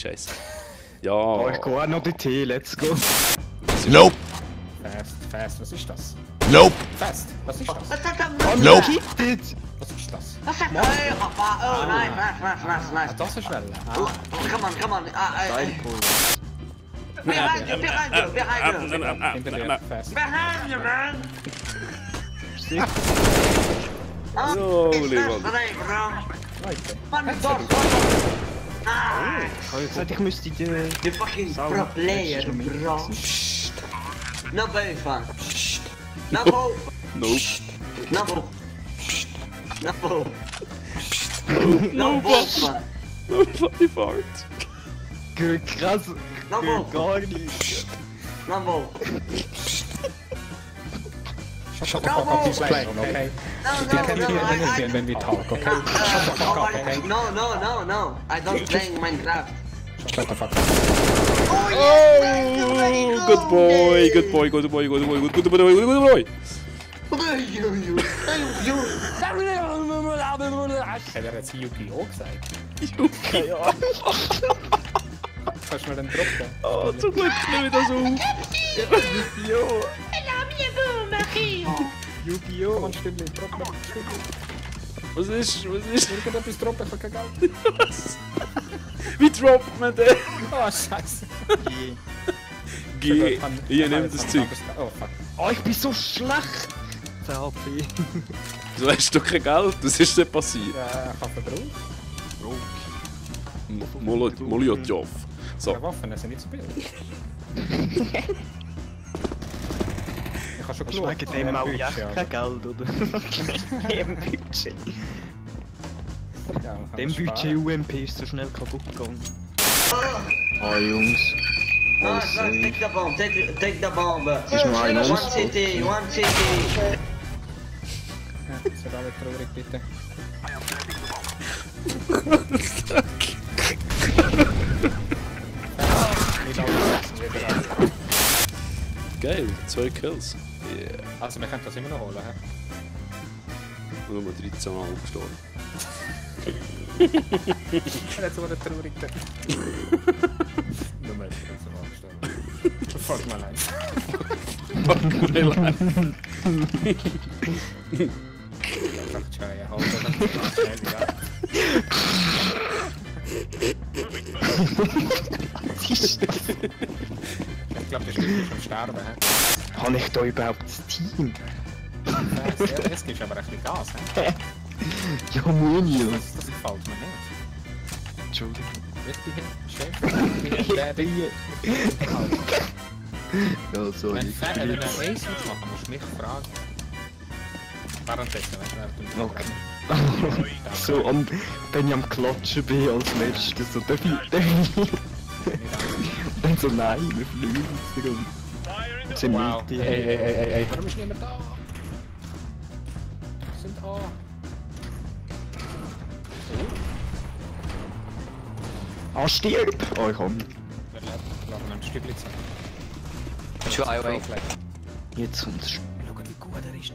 Scheiße. Ja. Oh, ich gehe auch noch die Tee, let's go. Nope. Fast, was ist das? Nope. Fast, was ist das? Nope. Kittet! Was ist das? Was sagt er? Hey, Papa, oh nein, was. Ah, das ist Welle. Oh, come on. Behind you. Hinter dir, fast. Behind you, man. Oh, It's lieber. not today, bro. Leute. Man, dos. Ah, Ich habe gesagt, ich müsste die... you fucking pro player, bro. No boven. No boven. Nope. No boven. No boven. No boven. Fly fart. Krass. No boven. Gar nicht. No boven. Shut the fuck up, he's playing, okay? No, You can hear anything when we talk, okay? Shut the fuck up, okay? No. I don't play Minecraft. Shut the fuck up. Oh, good boy. Hat er jetzt Yu-Gi-Oh gesagt? Yu-Gi. Kannst du mir den droppen? Oh, zum Glück nehme ich das auf. Yu-Gi-Oh! Komm, Stündli, drop mir, Stündli. Was ist? Irgendetwas droppen, ich hab kein Geld. Was? Wie droppt man den? Oh, scheiße. Geh. Hier, nimm das Zeug. Oh, fuck. Oh, ich bin so schlecht! 10 HP. So hast du kein Geld, das ist nicht passiert. Ich habe verbraucht. Molotow. So. Ja, Waffen sind nicht so billig. Ich habe schon Ich geschaut. wegen dem auch echt kein Geld, oder? Dem Budget. Ja, Dem Budget UMP ist so schnell kaputt gegangen. Oh Jungs. No, take the bomb. Take the bomb. Ist nur ein One Monster. city. Ja, seid alle traurig, bitte. Nicht alle setzen wieder an. Geil, 2 Kills. Yeah. Also, wir können das immer noch holen, hä? Nur mal 13 Mal gestorben. Nicht so traurig. Nur mal 13 Mal gestorben. Fuck my life. Fuck my life. Einfach Chaya, halt das schnell, ja. Ich glaube, der Stück ist am Sterben, hä? Habe ich da überhaupt das Team? Es gibt aber ein bisschen Gas, hä? Ja, Munio. Das gefällt mir nicht. Entschuldigung. Richtig, Chef? Daddy. Ja, sorry. Wenn du einen Ace willst machen, musst du mich fragen. Währenddessen, während du Okay. So, wenn ich am Klatschen bin als letztes, so darf ich... Dann so, nein, wir fliegen jetzt und sind Wow. mit dir. Ey. Warum ist niemand da? Sind A. Ah, stirb! Oh, ich komm. Wir lassen ein Stückchen sein. Schon, Profile. Jetzt kommt's. Schau, wie gut er ist.